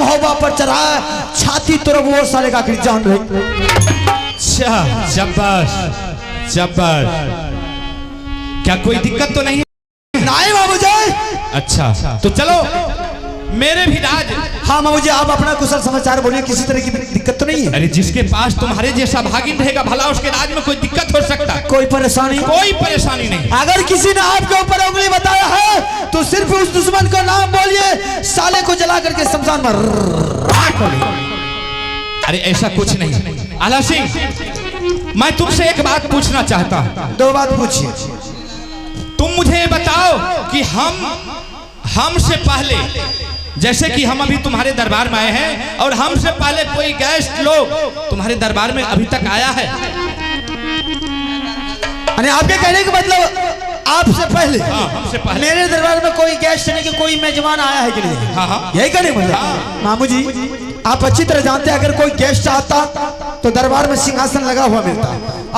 महोबा पर चढ़ा छाती तोड़ब वो साले का आखिर जान रही। अच्छा, शाबाश शाबाश। क्या कोई दिक्कत तो नहीं है? नहीं बाबूजी। अच्छा तो चलो मेरे भी राज। हाँ बाबूजी, आप अपना कुशल समाचार बोलिए, किसी तरह की दिक्कत तो नहीं है? अरे जिसके पास तुम्हारे जैसा भागिन रहेगा भला उसके राज में कोई दिक्कत हो सकता? कोई परेशानी? कोई परेशानी नहीं। अगर किसी ने आपके ऊपर उंगली बताया है तो सिर्फ उस दुश्मन का नाम बोलिए, साले को जला करके शमशान में राख हो। अरे ऐसा कुछ नहीं। आला सिंह, मैं तुमसे एक बात पूछना चाहता हूँ। दो बात पूछिए। तुम मुझे बताओ कि हमसे पहले, जैसे कि हम अभी तुम्हारे दरबार में आए हैं, और हमसे पहले कोई गेस्ट लोग तुम्हारे दरबार में अभी तक आया है? अरे आपके कहने का मतलब आपसे पहले? हाँ, हमसे पहले मेरे दरबार में कोई गेस्ट नहीं कि कोई मेजबान आया है कि नहीं? हाँ हाँ। यही कहने का मतलब? हाँ। मामू जी, आप अच्छी तरह जानते हैं, अगर कोई गेस्ट आता तो दरबार में सिंहासन लगा हुआ मिलता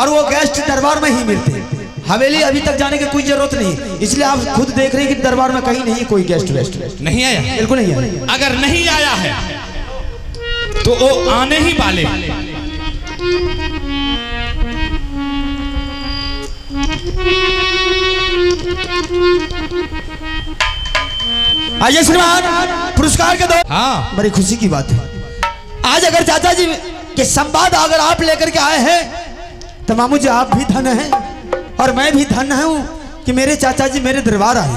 और वो गेस्ट दरबार में ही मिलते। हवेली अभी तक जाने की कोई जरूरत नहीं, इसलिए आप खुद देख रहे हैं कि दरबार में कहीं नहीं कोई गेस्ट वेस्ट नहीं आया। बिल्कुल नहीं है। अगर नहीं आया है तो वो आने ही वाले। आइए श्रीमान, पुरस्कार के दो। हाँ, बड़ी खुशी की बात है, आज अगर चाचा जी के संवाद अगर आप लेकर के आए हैं तो मामू जी आप भी धन हैं और मैं भी धन हूं कि मेरे चाचा जी मेरे दरबार आए।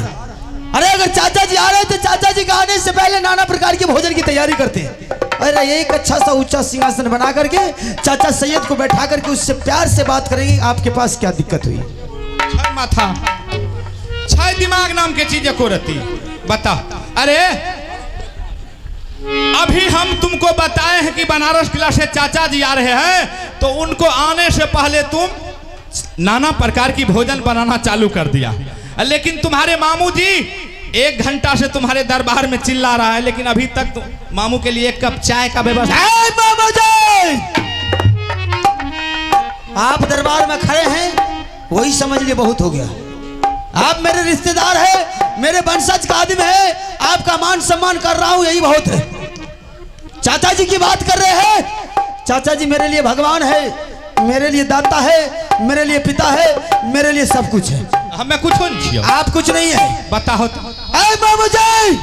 अरे अगर चाचा जी आ रहे हैं तो चाचा जी के आने से पहले नाना प्रकार के भोजन की तैयारी करते हैं। अरे एक अच्छा सा ऊंचा सिंहासन बना करके चाचा सैयद को बैठा करके उससे प्यार से बात करेंगे, आपके पास क्या दिक्कत हुई? छह माथा छह दिमाग नाम के चीजें को रहती बता। अरे अभी हम तुमको बताए हैं कि बनारस किला से चाचा जी आ रहे हैं, तो उनको आने से पहले तुम नाना प्रकार की भोजन बनाना चालू कर दिया, लेकिन तुम्हारे मामू जी 1 घंटा से तुम्हारे दरबार में चिल्ला रहा है, लेकिन अभी तक तो मामू के लिए 1 कप चाय का व्यवस्था। मामू जी, आप दरबार में खड़े हैं वही समझ लिए बहुत हो गया। आप मेरे रिश्तेदार हैं, मेरे वंशज का आदमी है, आपका मान सम्मान कर रहा हूं, यही बहुत है। चाचा जी की बात कर रहे हैं, चाचा जी मेरे लिए भगवान है, मेरे लिए दाता है, मेरे लिए पिता है, मेरे लिए सब कुछ है। हमें कुछ नहीं, आप कुछ नहीं है। बताओ तो। अरे मामू जी,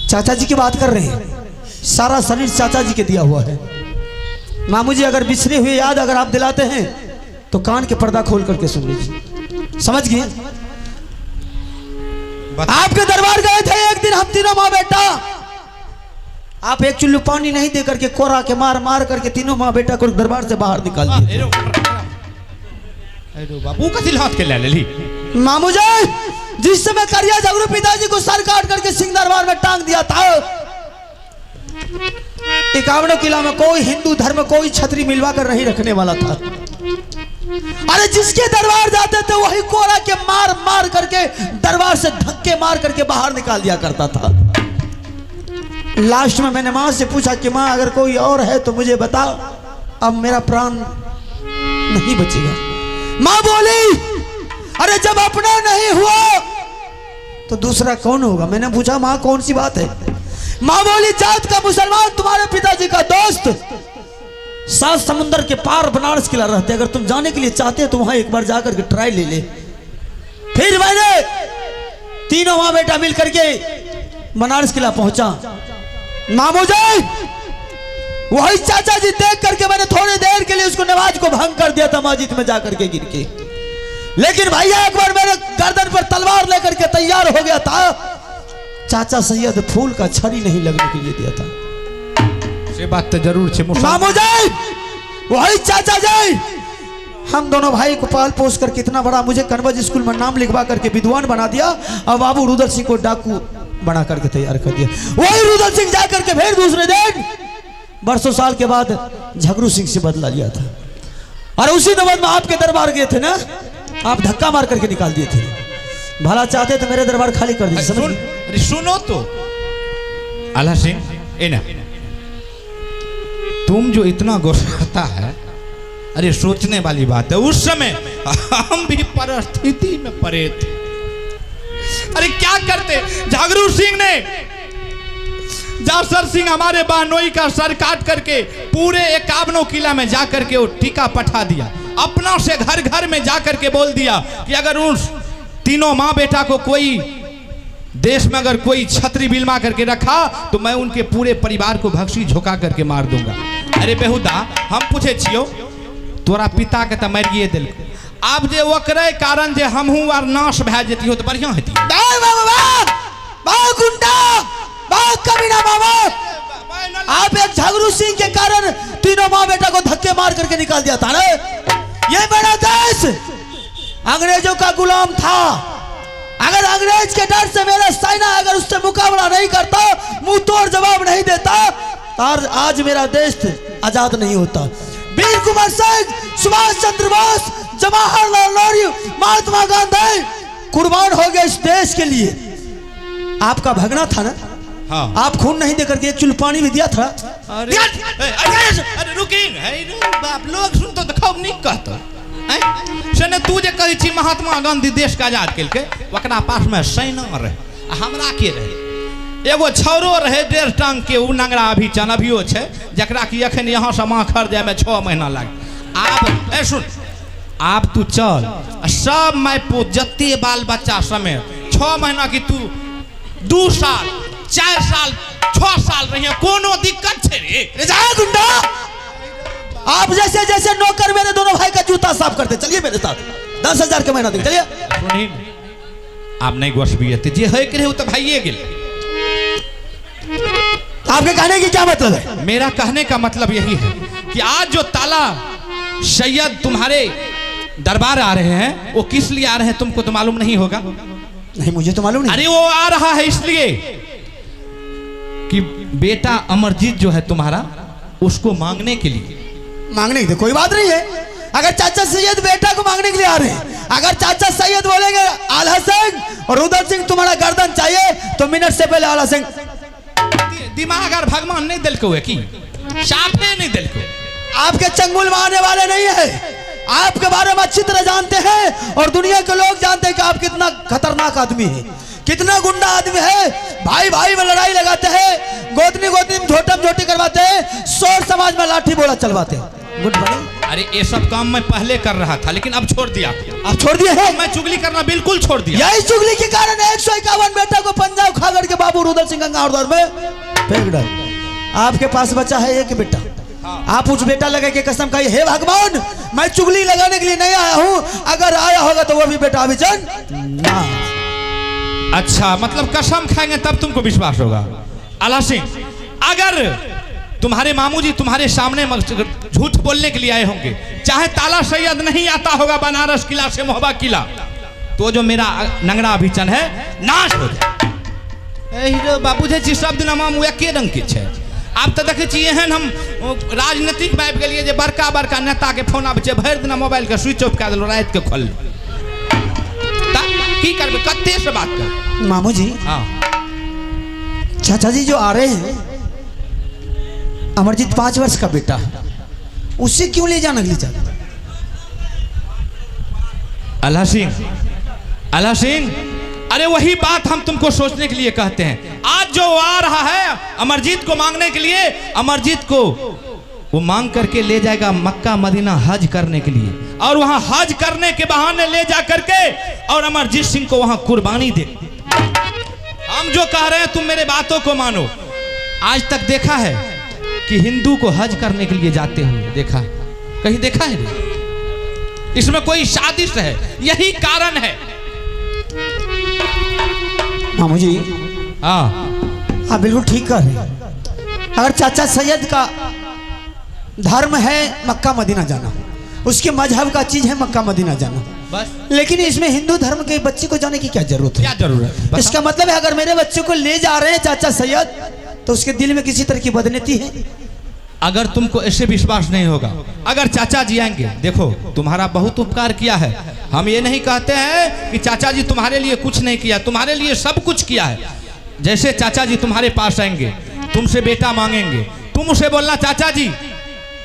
चाचा जी की बात कर रहे हैं, सारा शरीर चाचा जी के दिया हुआ है। मामू जी अगर बिछड़े हुए याद अगर आप दिलाते हैं तो कान के पर्दा खोल करके सुन लीजिए, समझ गए? आपके दरबार गए थे एक दिन हम तीनों माँ बेटा, आप एक चुल्लू पानी नहीं दे करके कोरा के मार मार करके तीनों माँ बेटा को दरबार से बाहर निकाल दिए। बाबू कथी हाथ के ले लेली? मामू जी, जिस समय करिया झगरू पिताजी को सर काट करके सिंह दरबार में टांग दिया था, 51 किला में कोई हिंदू धर्म कोई छतरी मिलवा कर नहीं रखने वाला था। अरे जिसके दरबार जाते थे वही कोरा के मार मार करके दरबार से धक्के मार करके बाहर निकाल दिया करता था। लास्ट में मैंने माँ से पूछा कि माँ अगर कोई और है तो मुझे बताओ, अब मेरा प्राण नहीं बचेगा। माँ बोली अरे जब अपना नहीं हुआ तो दूसरा कौन होगा? मैंने पूछा माँ कौन सी बात है? माँ बोली जात का मुसलमान तुम्हारे पिताजी का दोस्त 7 समुंदर के पार बनारस किला रहते, अगर तुम जाने के लिए चाहते हो तो वहां एक बार जाकर के ट्राई ले ले। फिर मैंने तीनों माँ बेटा मिल करके बनारस किला पहुंचा। मामू जी वही चाचा जी देख करके मैंने थोड़ी देर के लिए उसको नमाज को भंग कर दिया था मस्जिद में जाकर के गिर के, लेकिन भैया एक बार मेरे गर्दन पर तलवार लेकर के तैयार हो गया था। चाचा सैयद फूल का छड़ी नहीं लगने के लिए दिया था। से बात तो जरूर छे मामू जी वही चाचा जी हम दोनों भाई को पाल पोस कर कितना बड़ा मुझे कन्वज स्कूल में नाम लिखवा करके विद्वान बना दिया और बाबू रुदल सिंह को डाकू बना करके तैयार कर दिया। वही रुदल सिंह जाकर के फिर दूसरे दिन बरसों साल के बाद झगरू सिंह से बदला लिया था और उसी नौबत में आपके दरबार गए थे ना, आप धक्का मार करके निकाल दिए थे। भला चाहते तो मेरे दरबार खाली कर दिए। सुनो तो आल्हा सिंह, ए ना तुम जो इतना गुस्साता है, अरे सोचने वाली बात है, उस समय हम भी परिस्थिति में पड़े थे। अरे क्या करते, झगरू सिंह ने चासर सिंह हमारे बहनोई का सर काट करके पूरे 51 किला में जा करके वो टीका पठा दिया। अपना से घर घर में जा करके बोल दिया कि अगर उस तीनों माँ बेटा को कोई देश में अगर कोई छतरी बिलमा करके रखा तो मैं उनके पूरे परिवार को भक्षी झोंका करके मार दूंगा। अरे बेहुदा, हम पूछे छियो, तोरा पिता के तो मारिए दिल, आब जे ओकरे कारण जे हमहूँ आर नाश भए जतियो तो बढ़िया हेती। गुंडा, कमीना बाबा, आप एक झगड़ू सिंह के कारण तीनों माँ बेटा को धक्के मार करके निकाल दिया था ना। ये बड़ा देश अंग्रेजों का गुलाम था। अगर अंग्रेज के डर से मेरा सेना अगर उससे मुकाबला नहीं करता, मुंह तोड़ जवाब नहीं देता, तो आज मेरा देश आजाद नहीं होता। वीर कुंवर सिंह, सुभाष चंद्र बोस, जवाहरलाल नेहरू, महात्मा गांधी कुर्बान हो गए इस देश के लिए। आपका भगना था ना? हाँ। आप खून नहीं देकर के एक चुल पानी भी दिया था। अरे अरे रुकी, बाप लोग सुन तो खूब नीक कहतो। से ने तू जे कहै छी महात्मा गांधी देश के आजाद केलकै, ओकरा पास में सेना रहे, हमरा के रहे एगो छौरो रहे 1.5 टांग के, उ नंगरा अभी चन अभियो छै, जकरा कि अखन यहाँ से माखर जाय में 6 महीना लाग। आब ए सुन, आब तू चल, सब my पूत जते बाल बच्चा समेत 6 महीना की तू 2 साल 4 साल 6 साल रहिए, कोनो दिक्कत छै रे? जा गुंडा, आप जैसे जैसे नौकर मेरे दोनों भाई का जूता साफ करते, चलिए मेरे साथ 10,000 के महीना देंगे, चलिए। सुनही, आप नहीं गोसबिए जे है के रहे तो भाइये गेल। आपके कहने की क्या मतलब है? मेरा कहने का मतलब यही है कि आज जो ताला सैयद तुम्हारे दरबार आ रहे हैं, वो किस लिए आ रहे हैं तुमको तो मालूम नहीं होगा। नहीं, मुझे तो मालूम नहीं। अरे वो आ रहा है इसलिए कि बेटा अमरजीत जो है तुम्हारा, उसको मांगने के लिए। मांगने की तो कोई बात नहीं है। अगर चाचा सैयद बेटा को मांगने के लिए आ रहे हैं, अगर चाचा सैयद बोलेंगे आल्हा सिंह और रुदल सिंह तुम्हारा गर्दन चाहिए, तो मिनट से पहले आल्हा सिंह दिमाग और भगवान नहीं दिल को है की साफे नहीं दिल को। आपके चंगुल में आने वाले नहीं है। आपके बारे में अच्छी तरह जानते हैं और दुनिया के लोग जानते हैं कि आप कितना खतरनाक आदमी है, कितना गुंडा आदमी है। भाई भाई में लड़ाई लगाते हैं, गोदनी गोदनी में झोटम झोटी करवाते हैं, शोर समाज में लाठी बोला चलवाते हैं। Good morning. अरे ये सब काम मैं पहले कर रहा था, लेकिन अब छोड़ दिया। अब छोड़ दिया है? मैं चुगली करना बिल्कुल छोड़ दिया। यही चुगली के कारण 151 बेटा को पंजाब खागड़ के बाबू रुदल सिंह गंगा में फेंक डाल। आपके पास बचा है एक बेटा। आप उस बेटा लगा के कसम खाइए, हे भगवान मैं चुगली लगाने के लिए नहीं आया हूँ, अगर आया होगा तो वो भी बेटा अभिजन ना। अच्छा, मतलब कसम खाएंगे तब तुमको विश्वास होगा। आल्हा सिंह, अगर तुम्हारे मामू जी तुम्हारे सामने झूठ बोलने के लिए आए होंगे, चाहे ताला सैयद नहीं आता होगा बनारस किला से मोहबा किला, तो जो मेरा नंगरा अभिचन है नाश हो जाए। बाबू जी सब दिन मामू एके रंग के छै। आब तो देखै छी एहन हम राजनीतिक में आबि गेलियै जे बड़का बड़का नेता के फोन आबै छै, भरि दिना मोबाइल के स्विच ऑफ कए देलहुँ, राति के खोललहुँ। की करबै, कते से बात कर। मामू जी, हाँ चाचा जी जो आ रहे हैं, अमरजीत 5 वर्ष का बेटा है, उसे क्यों ले जाना ले जाता? अल्लाह सिंह, अल्लाह सिंह, अरे वही बात हम तुमको सोचने के लिए कहते हैं। आज जो आ रहा है अमरजीत को मांगने के लिए, अमरजीत को वो मांग करके ले जाएगा मक्का मदीना हज करने के लिए, और वहां हज करने के बहाने ले जा करके और अमरजीत सिंह को वहां कुर्बानी दे। हम जो कह रहे हैं तुम मेरे बातों को मानो। आज तक देखा है कि हिंदू को हज करने के लिए जाते हुए देखा है? कहीं देखा है? इसमें कोई साजिश है, यही कारण है। मामू जी हाँ आप बिल्कुल ठीक कर रहे हैं। अगर चाचा सैयद का धर्म है मक्का मदीना जाना, उसके मजहब का चीज है मक्का मदीना जाना, बस। लेकिन इसमें हिंदू धर्म के बच्चे को जाने की क्या जरूरत है? क्या जरूरत है? इसका मतलब है अगर मेरे बच्चे को ले जा रहे हैं चाचा सैयद, तो उसके दिल में किसी तरह की बदनीति है। अगर तुमको ऐसे विश्वास नहीं होगा, अगर चाचा जी आएंगे, देखो तुम्हारा बहुत उपकार किया है, हम ये नहीं कहते हैं कि चाचा जी तुम्हारे लिए कुछ नहीं किया, तुम्हारे लिए सब कुछ किया है। जैसे चाचा जी तुम्हारे पास आएंगे, तुमसे बेटा मांगेंगे, तुम उसे बोलना चाचा जी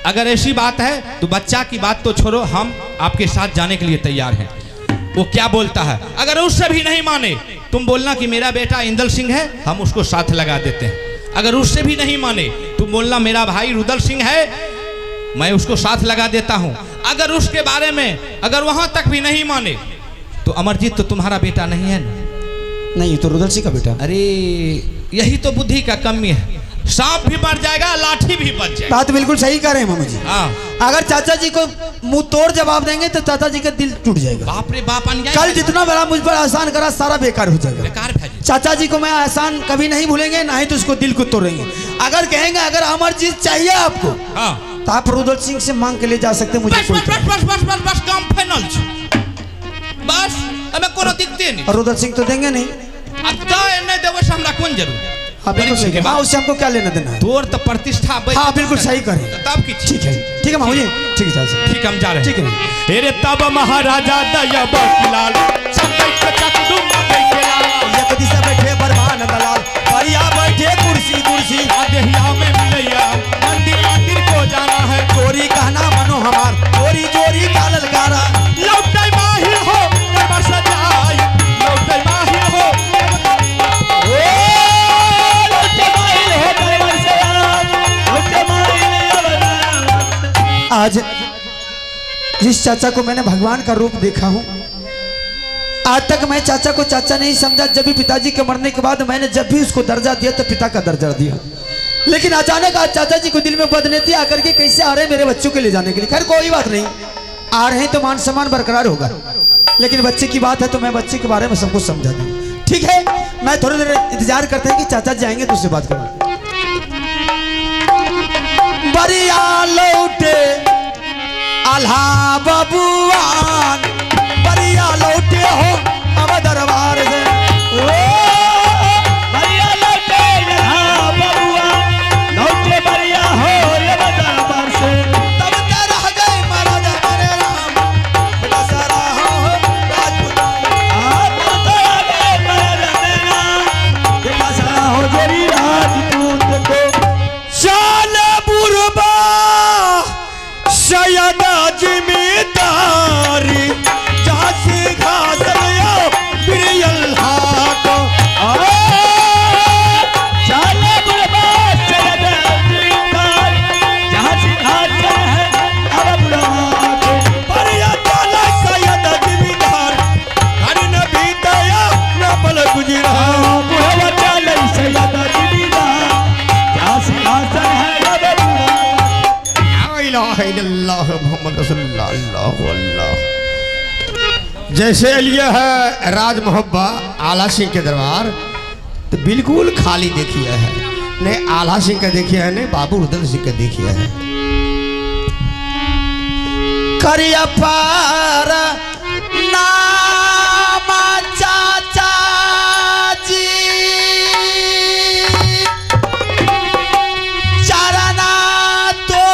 अगर ऐसी बात है तो बच्चा की बात तो छोड़ो, हम आपके साथ जाने के लिए तैयार हैं। वो क्या बोलता है, अगर उससे भी नहीं माने, तुम बोलना कि मेरा बेटा इंदल सिंह है, हम उसको साथ लगा देते हैं। अगर उससे भी नहीं माने तो बोलना मेरा भाई रुदल सिंह है, मैं उसको साथ लगा देता हूं। अगर उसके बारे में अगर वहां तक भी नहीं माने तो अमरजीत तो तुम्हारा बेटा नहीं है ना। नहीं, तो रुदल सिंह का बेटा। अरे यही तो बुद्धि का कमी है, सांप भी मर जाएगा, लाठी भी बच जाएगा। बात बिल्कुल सही कर रहे हैं मामू जी। हाँ, अगर चाचा जी को मुंह तोड़ जवाब देंगे तो चाचा जी का दिल टूट जाएगा। बाप रे बाप, अन्याय। कल जितना बड़ा मुझ पर एहसान करा सारा बेकार हो जाएगा। बेकार भाई। चाचा जी को मैं एहसान कभी नहीं भूलेंगे, ना ही तो उसको दिल को तोड़ेंगे। अगर कहेंगे अगर अमरजीत चाहिए आपको, हाँ, तो आप रुदल सिंह से मांग के ले जा सकते हैं, मुझे बस कोई बस बस बस बस बस काम फाइनल छे। बस हमें कोनो दिक्कते नहीं। और रुदल सिंह तो देंगे नहीं। अब तो नहीं देवे से हमरा कोन जरूर। हाँ बिल्कुल सही है। हाँ, उससे हमको क्या लेना देना है। तोर तो प्रतिष्ठा। हाँ बिल्कुल सही करें। तब की ठीक है, ठीक है मामू जी, ठीक है चाचा, ठीक, हम जा रहे हैं। ठीक है। अरे तब महाराजा दया बकीलाल एक दिशा बैठे बरमान दलाल, परिया बैठे कुर्सी कुर्सी, देहिया में मिलैया मंदिर मंदिर को जाना है, चोरी कहना मनो हमार, चोरी चोरी का ललकारा, लौटे माहिर हो दरबार सजाई, लौटे माहिर हो, लौटे माहिर हो दरबार सजाई, लौटे माहिर। आज जिस चाचा को मैंने भगवान का रूप देखा हूँ, आज तक मैं चाचा को चाचा नहीं समझा। जब भी पिताजी के मरने के बाद मैंने जब भी उसको दर्जा दिया तो पिता का दर्जा दिया, लेकिन अचानक आज चाचा जी को दिल में बदनीति आकर के कैसे आ रहे हैं मेरे बच्चों के ले जाने के लिए। खैर कोई बात नहीं, आ रहे हैं तो मान सम्मान बरकरार होगा, लेकिन बच्चे की बात है तो मैं बच्चे के बारे में सबको समझा दूँ। ठीक है, मैं थोड़ी देर इंतजार करते हैं कि चाचा जी आएंगे तो उससे बात करूँ। बरिया लौटे आल्हा बबुआन, बरिया लौटे हो अब दरबार से, ओ बरिया लौटे आल्हा बबुआन, लौटे बरिया हो अब दरबार से। तब त रह गए महाराजा मेरे राम, बेटा सारा हो राजपूत। तब त रह गए महाराजा मेरे राम, बेटा सारा हो जोरी राजपूत को। चाल बुरबा सैयद जिम्मेदारी, जासी घास लियो प्रियल हाको। चाल बुरबा सैयद जिम्मेदारी, जासी घास है अब बुरबा को। परिया चाल सैयद जिम्मेदार, हर नबी दया न पल गुजरा। बुरबा चाल सैयद जिम्मेदार, जासी घास है अब बुरबा। मोहम्मद रसूलुल्लाह, अल्लाह अल्लाह। जैसे लिए है राज मोहब्बा आला सिंह के दरबार तो बिल्कुल खाली देखिए है, नहीं आला सिंह के देखिए है, नहीं बाबू रुदल सिंह के देखिए है। करिया पार नामा चाचा जी, चरना तो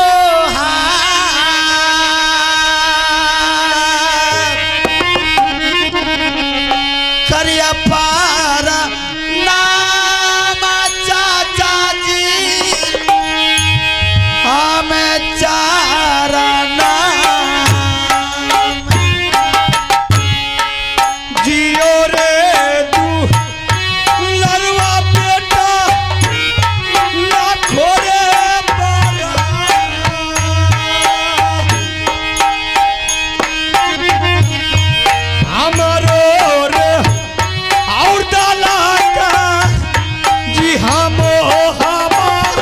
करिया पार नामा चाचा जी, हमें चारना जियो रे तू लरवा बेटा लाखो रे बारा, हमरो रे और दाला का जी हमो हमार,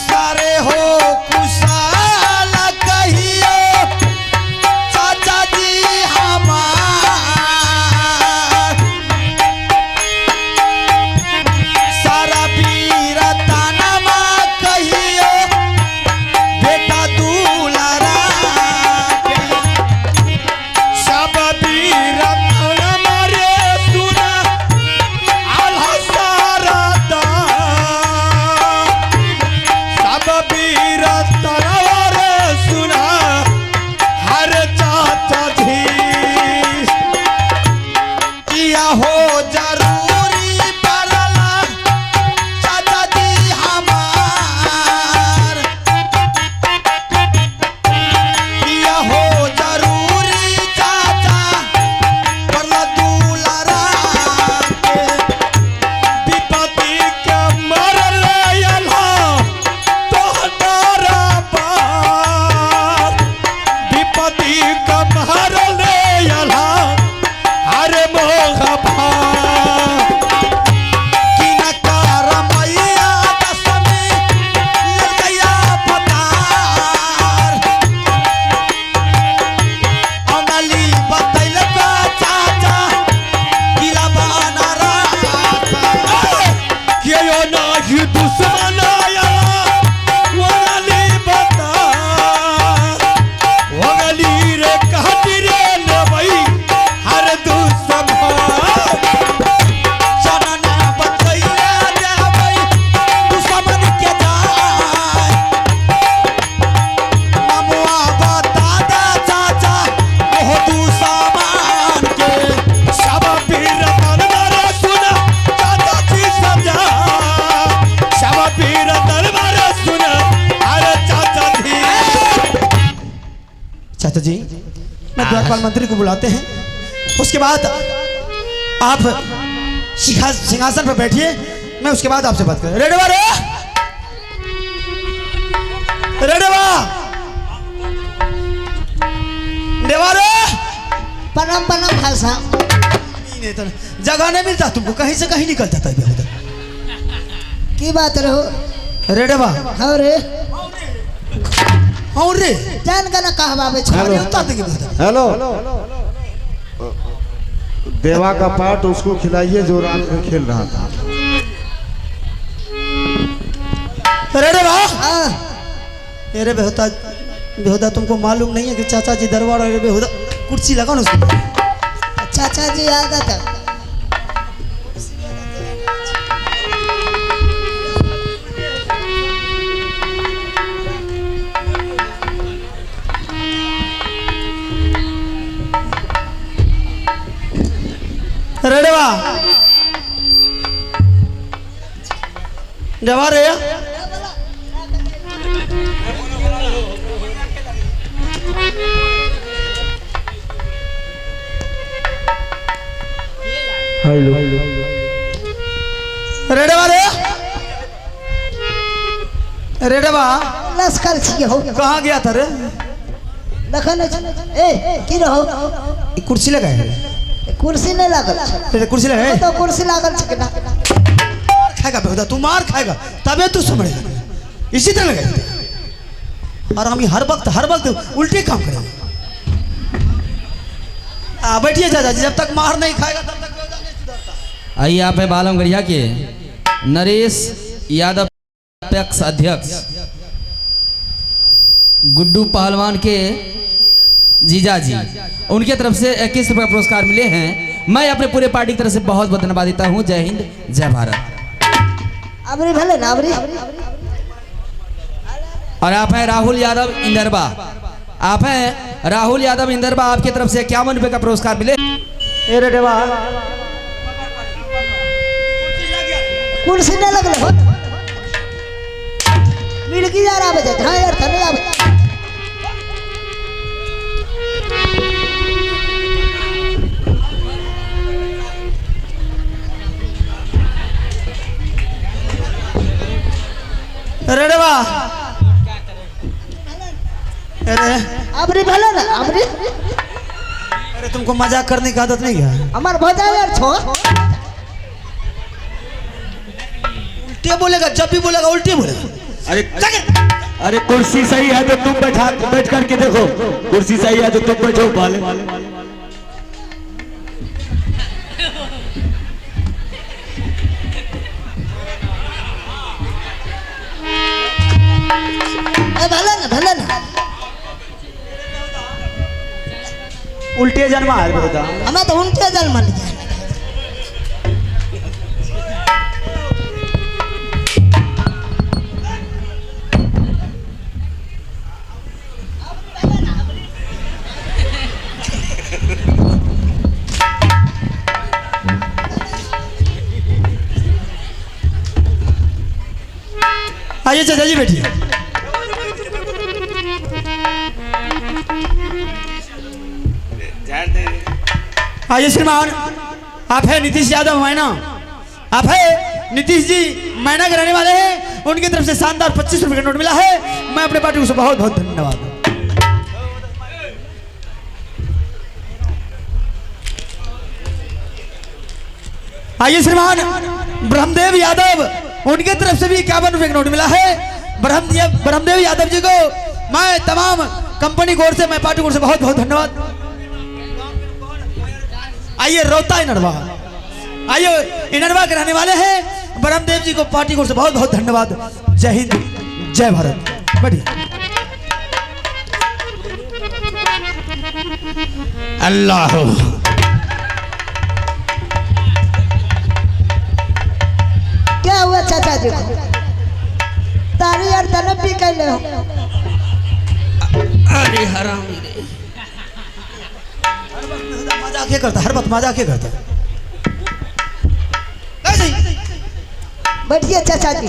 सारे हो कुशाल कहियो चाचा जी हमार, सारा वीर तानमा कहियो बेटा दुलारा के। सब वीर ताना रे सुना आल्हा सारा दा, सब वीर ताना रे सुना हर चाचा जी। किया हो जरूरी पड़ला चाचा जी हमार, किया हो जरूरी चाचा पड़ला दुलारा के। चाचा जी, मैं द्वारपाल मंत्री को बुलाते हैं, उसके बाद आप सिंहासन पर बैठिए, मैं उसके बाद आपसे बात करूँ। रेडवा रे, रेडवा, देवा रे। प्रणाम प्रणाम भाई साहब। नहीं, नहीं, जगह नहीं मिलता तुमको, कहीं से कहीं निकल जाता है बेहुदा। की बात रहो? रेडवा। हाँ रे। हाँ रे। जान का ना कहवावे छो। अरे उतार देंगे बेहुदा। हेलो, देवा का पार्ट उसको खिलाइए जो रात में खेल रहा था। रेडवा। हाँ। अरे बेहुदा, बेहुदा तुमको मालूम नहीं है कि चाचा जी दरबार। अरे बेहुदा कुर्सी लगाओ ना उसको। चाचा जी आ गए थे। रेडवा, देवा रे। हेलो रेडवा रे, रेडवा। लश्कर छियै हो। कहाँ गया था रे? देखन ए की रहो? ई कुर्सी लगाए है। कुर्सी नहीं लागल छै। रे कुर्सी लगाए। तो कुर्सी लागल छै ना। मार खाएगा बेहुदा, तू मार खाएगा तबे तू समझेगा। इसी तरह लगाए और हम हर वक्त उल्टे काम करेंगे। आ बैठिए चाचा जी, जब तक मार नहीं खाएगा तब तक बेहुदा नहीं सुधरता। आइए आप है बालमगढ़िया के नरेश यादव पैक्स अध्यक्ष, गुड्डू पहलवान के जीजा जी, उनके तरफ से 21 रुपये पुरस्कार मिले हैं। मैं अपने पूरे पार्टी की तरफ से बहुत बहुत धन्यवाद देता हूं। जय हिंद, जय भारत। अबरी भले ना अबरी। और आप हैं राहुल यादव इंदरबा, आप हैं राहुल यादव इंदरबा, आपकी तरफ से 51 रुपये का पुरस्कार मिले। कुर्सी नहीं लगल हो। मिल की यार आवे जाए। हाँ यार थने आवे। रेडवा, अरे अबरी भले ना अबरी। अरे तुमको मजाक करने की आदत नहीं है। हमार भजा यार छो। उल्टे बोलेगा, जब भी बोलेगा उल्टे बोलेगा। अरे अरे कुर्सी सही है तो तुम बैठा बैठ करके देखो, कुर्सी सही है तो तुम बैठो बाले। भले ना भले ना। उल्टे जन्मा है बेटा। हमें तो उल्टे जन्म लिया। आइए चाचा जी बैठिए। आइए श्रीमान, आप है नीतीश यादव मैना, आप है नीतीश जी मैना के रहने वाले हैं, उनकी तरफ से शानदार 25 रुपए का नोट मिला है। मैं अपने पार्टी को बहुत बहुत धन्यवाद। आइए श्रीमान ब्रह्मदेव यादव, उनके तरफ से भी 51 रुपए का नोट मिला है। ब्रह्मदेव यादव जी को मैं तमाम कंपनी की ओर से, मैं पार्टी की ओर से बहुत बहुत धन्यवाद। आइए रोता इनरवा, आइए इनरवा के रहने वाले हैं ब्रह्मदेव जी को पार्टी की ओर से बहुत बहुत धन्यवाद। जय हिंद, जय भारत। बढ़िया। अल्लाह क्या हुआ चाचा जी को? तारी यार तने पी कर ले हो। अरे हरामी रे, हर वक्त मजाक ही करता, हर वक्त मजाक ही करता। बैठिए चाचा जी।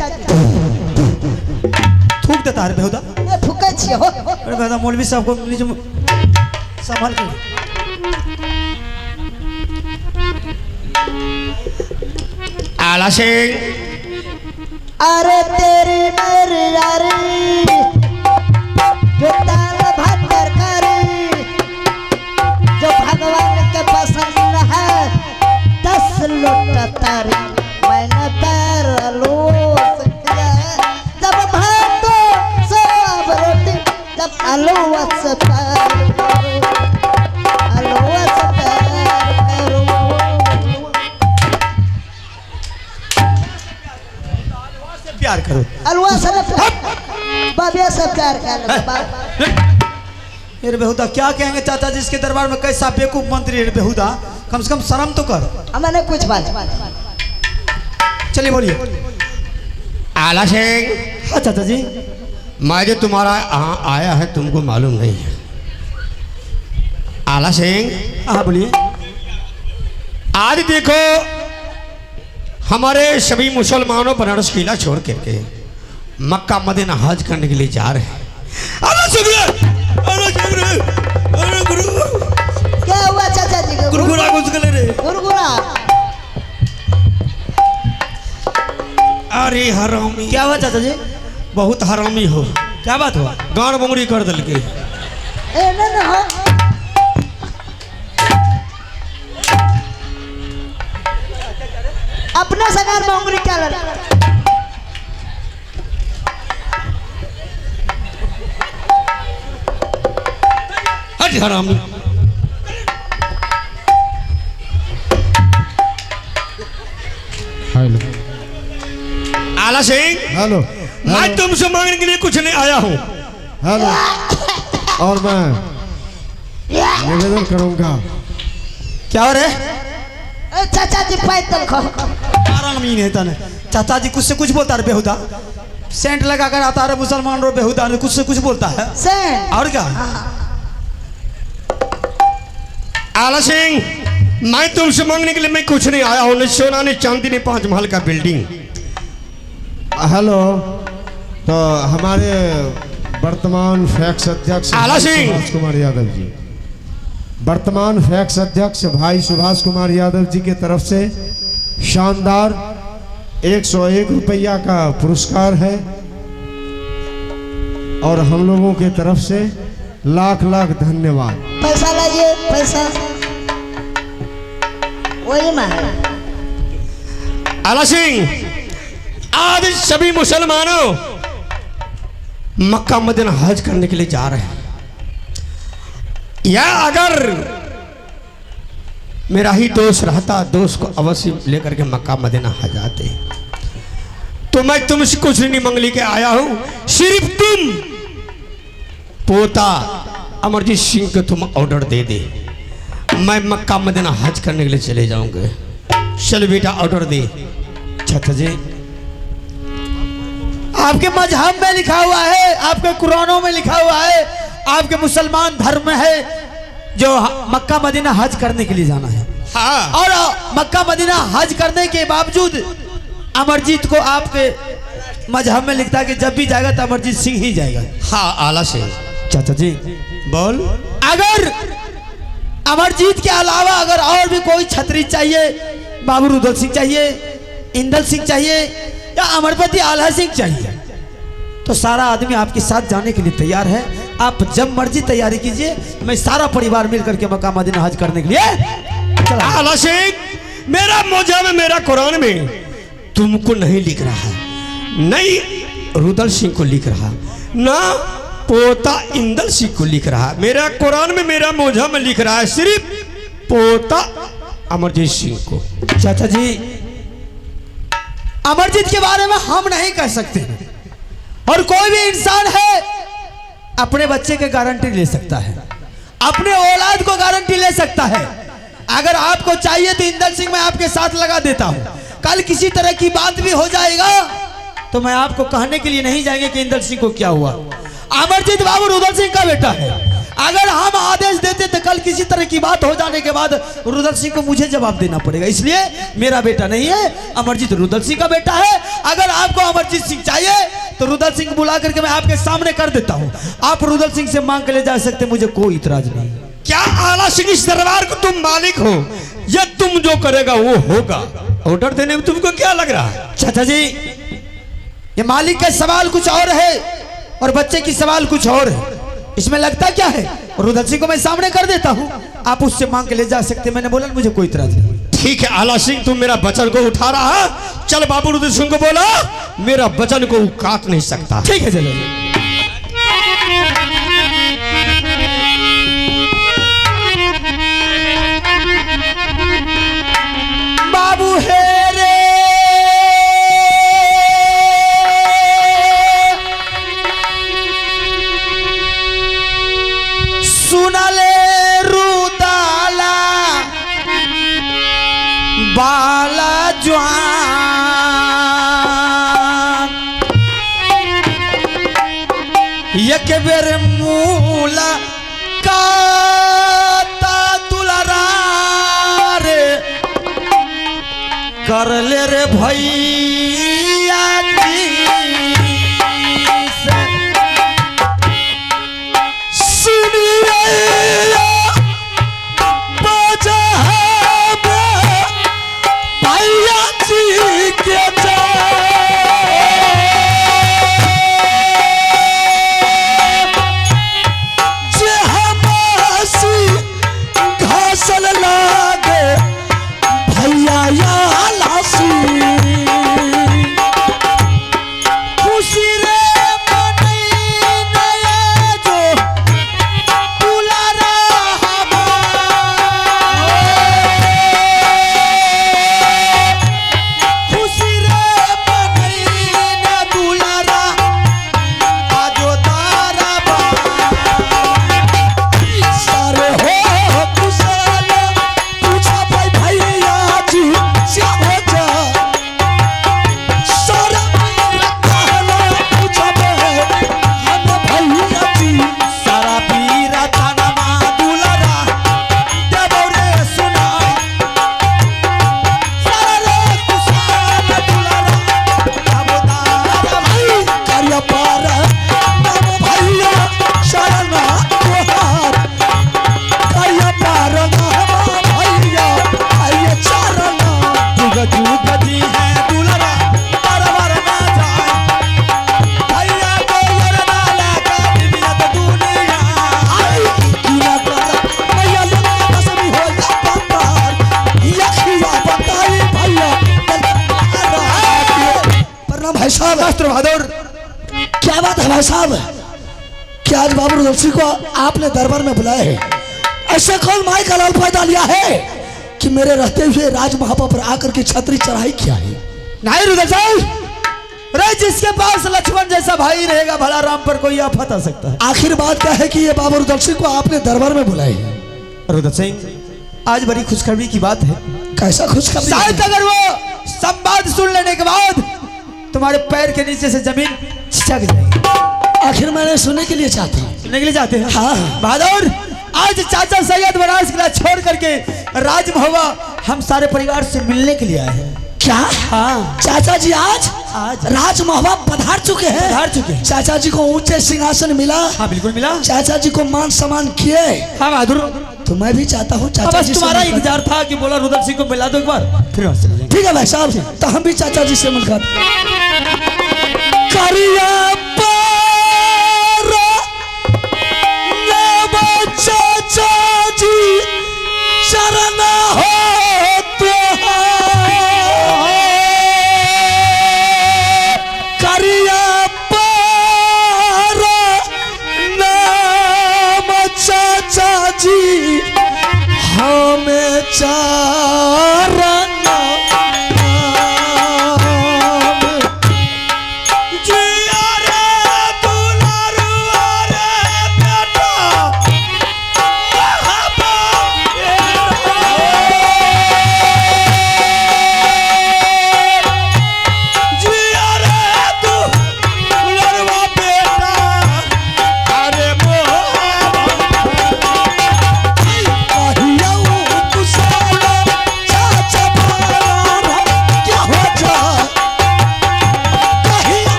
थूक देता है बेहुदा। फूकै छियै हो। अरे बेहुदा मौलवी साहब को नीचे संभल के। आला सिंह, अरे तेरी मेरी यारी जो दाल भात तरकारी जो भगवान के पसंद है 10 लोटा तारी मैंने पैर लोस किया है। जब भात से अब रोटी जब आलू से पैर आलू से पैर प्यार करो अलुआ से बाबिया से प्यार कर। मेरे बेहुदा क्या कहेंगे चाचा जी इसके दरबार में कैसा बेवकूफ मंत्री है बेहुदा, कम से कम शर्म तो कर। मैंने कुछ बात चलिए बोलिए। आला सिंह। हाँ चाचा जी। मैं जो तुम्हारा यहाँ आया है तुमको मालूम नहीं है। आला सिंह। हाँ बोलिए। आज देखो हमारे सभी मुसलमानों बनारस किला छोड़ करके मक्का मदीना हज करने के लिए जा रहे हैं। अरे अरे गुरु क्या हुआ चाचा जी को? गुरगुरा घुस गए रे। गुरगुरा। अरे हरामी। क्या हुआ चाचा जी? बहुत हरामी हो। क्या बात हुआ? गाड़ बंगड़ी कर दिल के। ए ना ना हो। अपना सगार में उंगली क्या लड़? हट हरामी। हेलो आला सिंह। हेलो। मैं तुमसे मांगने के लिए कुछ नहीं आया हूँ। हेलो। और मैं निवेदन करूँगा। क्या हो रहा है? चाचा जी पैदल खो। आरामी नहीं तने। चाचा जी कुछ से कुछ बोलता है बेहुदा। सेंट लगा कर आता है मुसलमान रो बेहुदा ने कुछ से कुछ बोलता है। सेंट और क्या? आला सिंह मैं तुमसे मांगने के लिए मैं कुछ नहीं आया हूँ, न सोना न चांदी ने 5 महल का बिल्डिंग। हेलो। तो हमारे वर्तमान फैक्स अध्यक्ष आला सिंह सुभाष कुमार यादव जी, वर्तमान फैक्स अध्यक्ष भाई सुभाष कुमार यादव जी के तरफ से शानदार 101 रुपया का पुरस्कार है और हम लोगों के तरफ से लाख लाख धन्यवाद। पैसा लाइए पैसा। वही मैं। आला सिंह आज सभी मुसलमानों मक्का मदीना हज करने के लिए जा रहे हैं। या अगर मेरा ही दोष रहता, दोष को अवश्य लेकर के मक्का मदीना हज आते। तो मैं तुमसे कुछ नहीं मांग लेके आया हूं, सिर्फ तुम पोता अमरजीत सिंह को तुम ऑर्डर दे दे, मैं मक्का मदीना हज करने के लिए चले जाऊंगे। चल बेटा ऑर्डर दे। चाचा जी आपके मजहब में लिखा हुआ है, आपके कुरानों में लिखा हुआ है, आपके मुसलमान धर्म में है जो मक्का मदीना हज करने के लिए जाना है। हाँ। और मक्का मदीना हज करने के बावजूद अमरजीत को आपके मजहब में लिखता है कि जब भी जाएगा तो अमरजीत सिंह ही जाएगा। हाँ आला सिंह। चाचा जी बोल। अगर अमरजीत के अलावा अगर और भी कोई छतरी चाहिए, बाबू रुदल सिंह चाहिए, इंदल सिंह चाहिए या अमरपति आला सिंह चाहिए, तो सारा आदमी आपके साथ जाने के लिए तैयार है। आप जब मर्जी तैयारी कीजिए, मैं सारा परिवार मिल करके मक्का मदीना हज करने के लिए चला। आला सिंह मेरा मौजा में मेरा कुरान में तुमको नहीं लिख रहा है, नहीं रुदल सिंह को लिख रहा, ना पोता इंदल सिंह को लिख रहा। मेरा कुरान में मेरा मोजा में लिख रहा है सिर्फ पोता अमरजीत सिंह को। चाचा जी अमरजीत के बारे में हम नहीं कह सकते, और कोई भी इंसान है अपने बच्चे के गारंटी ले सकता है, अपने औलाद को गारंटी ले सकता है। अगर आपको चाहिए तो इंदल सिंह मैं आपके साथ लगा देता हूं। कल किसी तरह की बात भी हो जाएगा तो मैं आपको कहने के लिए नहीं जाएंगे कि इंदल सिंह को क्या हुआ। अमरजीत बाबू रुदल सिंह का बेटा है। अगर हम आदेश देते तो कल किसी तरह की बात हो जाने के बाद रुदल सिंह को मुझे जवाब देना पड़ेगा। इसलिए मेरा बेटा नहीं है, अमरजीत रुदल सिंह का बेटा है। अगर आपको अमरजीत सिंह चाहिए तो रुदल सिंह बुला करके मैं आपके सामने कर देता हूं। आप रुदल सिंह से मांग के ले जा सकते, मुझे कोई इतराज नहीं। क्या आला सिंह इस दरबार को तुम मालिक हो, या तुम जो करेगा वो होगा? ऑर्डर देने में तुमको क्या लग रहा है? चाचा जी, ये मालिक का सवाल कुछ और है और बच्चे की सवाल कुछ और है, इसमें लगता क्या है? रुदल सिंह को मैं सामने कर देता हूँ, आप उससे मांग के ले जा सकते। मैंने बोला मुझे कोई इतराज नहीं। ठीक है आला सिंह, तुम मेरा वचन को उठा रहा है, चल बाबू रुदल सिंह को बोला मेरा वचन को काट नहीं सकता। ठीक है चलो। बाबू है रे सुनले रुदाला बाला ज्वान, एक बेर मूला काता दुलारा रे कर ले रे भैया जी से। सुनिए बजा भैया जी के जे हमासी घासल लागे भैया लासी। खुशी रे मनई नया जो दुलारा हमार, खुशी रे मनई न दुलारा आजो तारा बा। सारे हो कुशल पूछा भाई भैया जी श्याम जा। सारा पूछा भाई हम भैया जी। सारा पीरा ताना दुलारा देवो रे सुनाई, सारा रे कुशाल दुलारा अब तारा भाई कार्य पार नाम भैया शरण तुहार। कार्य पार नाम भैया आइए चरण। जुग जुग जी है दुलारा तरवर ना जाए, भैया को वरदाला का दिव्यत दुनिया। आई कीना कर भैया लगा कसमी हो जा पंदार। यखिया बताई भैया प्रणाम भाई साहब। शास्त्र बहादुर, क्या बात है भाई साहब कि आज बाबू रुदल सिंह को आपने दरबार में बुलाए हैं? ऐसे कौन माई का लाल फायदा लिया है कि मेरे रहते हुए राजमहापा पर आकर के छतरी चढ़ाई किया है? नहीं रुदल साहब, रे जिसके पास लक्ष्मण जैसा भाई रहेगा भला राम पर कोई आफत आ सकता है। आखिर बात क्या है कि ये बाबू रुदल सिंह को आपने दरबार में बुलाए हैं? रुदल सिंह, आज बड़ी खुशखबरी की बात है। कैसा खुशखबरी? शायद अगर वो संवाद सुन लेने के बाद तुम्हारे पैर के नीचे से जमीन छिटक जाएगी। आखिर मैंने सुनने के लिए चाहता हूँ। सुनने के लिए चाहते हैं? हाँ। बहादुर, आज चाचा सैयद बनारस किला छोड़ करके राजमहुआ हम सारे परिवार से मिलने के लिए आए हैं। क्या? हाँ। चाचा जी आज आज राजमहुआ पधार चुके हैं। पधार चुके हैं। चाचा जी को ऊंचे सिंहासन मिला। हाँ बिल्कुल मिला। चाचा जी को मान सम्मान किए। हाँ बहादुर, तो मैं भी चाहता हूँ चाचा बस जी से तुम्हारा मुलाकात। इंतजार था कि बोला रुदल सिंह को मिला दो एक बार, फिर वहां चले जाएंगे। ठीक है भाई साहब, तो हम भी चाचा जी से मुलाकात करिया पार नव चाचा जी शरण हो तुहार। करिया पार नाम चाचा जी हमें चरण जिया रे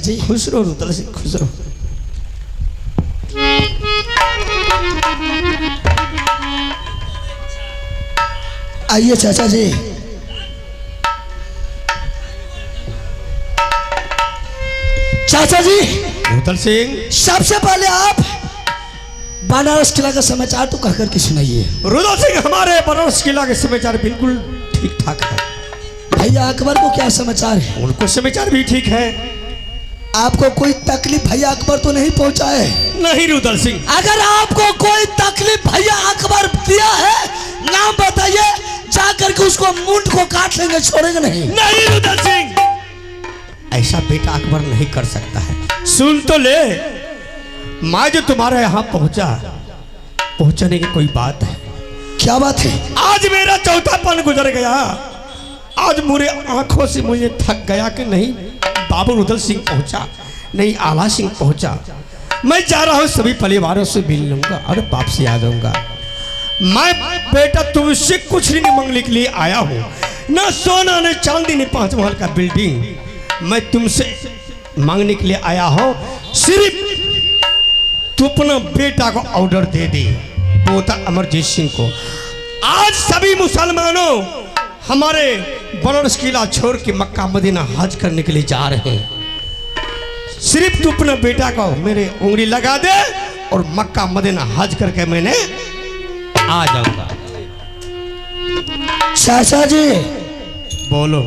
जी। खुश रहो रुदल सिंह, खुश रहो। आइए चाचा जी। चाचा जी रुदल सिंह, सबसे पहले आप बनारस किला का समाचार तो कहकर के सुनाइए। रुदल सिंह, हमारे बनारस किला के समाचार बिल्कुल ठीक ठाक है। भैया अकबर को क्या समाचार है? उनको समाचार भी ठीक है। आपको कोई तकलीफ भैया अकबर तो नहीं पहुंचा है? नहीं रुदल सिंह। अगर आपको कोई तकलीफ भैया अकबर दिया है, नाम बताइए, जाकर के उसको मुंड को काट लेंगे, छोड़ेंगे नहीं। नहीं रुदल सिंह, ऐसा बेटा अकबर नहीं कर सकता है। सुन तो ले, मैं जो तुम्हारे यहाँ पहुंचा, पहुंचाने की कोई बात है। क्या बात है? आज मेरा चौथा पन गुजर गया। आज मेरे आंखों से मुझे थक गया कि नहीं बाबू रुदल सिंह पहुंचा, नहीं आला सिंह पहुंचा। मैं जा रहा हूं, सभी परिवारों से मिल लूंगा और वापसी आ जाऊंगा। मैं बेटा तुमसे कुछ नहीं मांगने के लिए आया हूं, ना सोना न चांदी न 5 महल का बिल्डिंग। मैं तुमसे मांगने के लिए आया हूं, सिर्फ तू अपना बेटा को ऑर्डर दे दे, पोता अमरजीत सिंह को। आज सभी मुसलमानों हमारे बनारस किला छोड़ के मक्का मदीना हज करने के लिए जा रहे हैं। सिर्फ तू अपना बेटा को मेरे उंगली लगा दे और मक्का मदीना हज करके मैंने आ जाऊंगा। चाचा जी बोलो।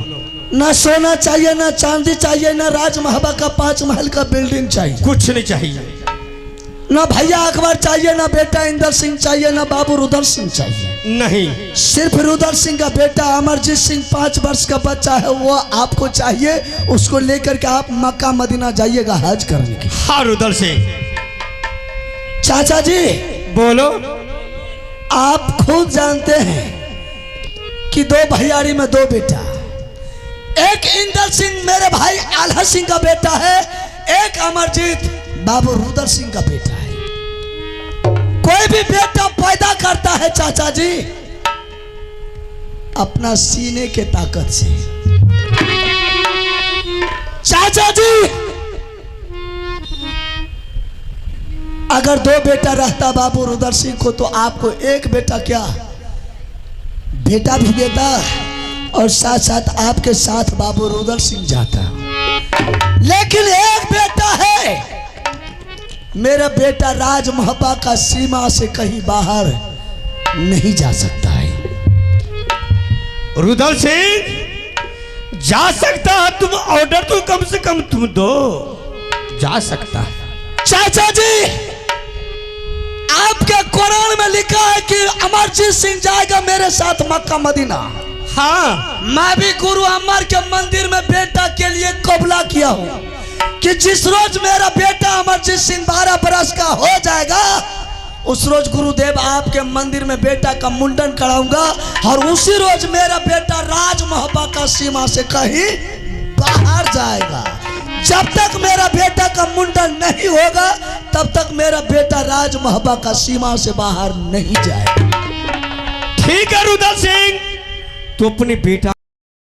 ना सोना चाहिए, ना चांदी चाहिए, ना राजमहल का 5 महल का बिल्डिंग चाहिए, कुछ नहीं चाहिए। ना भैया अकबर चाहिए, ना बेटा इंदर सिंह चाहिए, ना बाबू रुदल सिंह चाहिए। नहीं, सिर्फ रुदल सिंह का बेटा अमरजीत सिंह 5 वर्ष का बच्चा है, वो आपको चाहिए। उसको लेकर के आप मक्का मदीना जाइएगा हज करने के। हाँ रुदल सिंह। चाचा जी बोलो। आप खुद जानते हैं कि 2 भैयारी में 2 बेटा, एक इंदर सिंह मेरे भाई आल्हा सिंह का बेटा है, एक अमरजीत बाबू रुदल सिंह का बेटा है। कोई भी बेटा पैदा करता है चाचा जी अपना सीने के ताकत से। चाचा जी अगर 2 बेटा रहता बाबू रुदल सिंह को तो आपको एक बेटा क्या बेटा भी देता और साथ साथ आपके साथ बाबू रुदल सिंह जाता। लेकिन एक बेटा है, मेरा बेटा राजमहबा का सीमा से कहीं बाहर नहीं जा सकता है। रुदल सिंह जा सकता है, तुम ऑर्डर तो कम से कम तुम दो, जा सकता है। चाचा जी आपके कुरान में लिखा है कि अमरजीत सिंह जाएगा मेरे साथ मक्का मदीना। हाँ, मैं भी गुरु अमर के मंदिर में बेटा के लिए कबूला किया हूं कि जिस रोज मेरा बेटा अमरजीत सिंह 12 बरस का हो जाएगा, उस रोज गुरुदेव आपके मंदिर में बेटा का मुंडन कराऊंगा और उसी रोज मेरा बेटा राजमहबा का सीमा से कहीं बाहर जाएगा। जब तक मेरा बेटा का मुंडन नहीं होगा तब तक मेरा बेटा राजमहबा का सीमा से बाहर नहीं जाएगा। ठीक है रुदल सिंह, तू अपने बेटा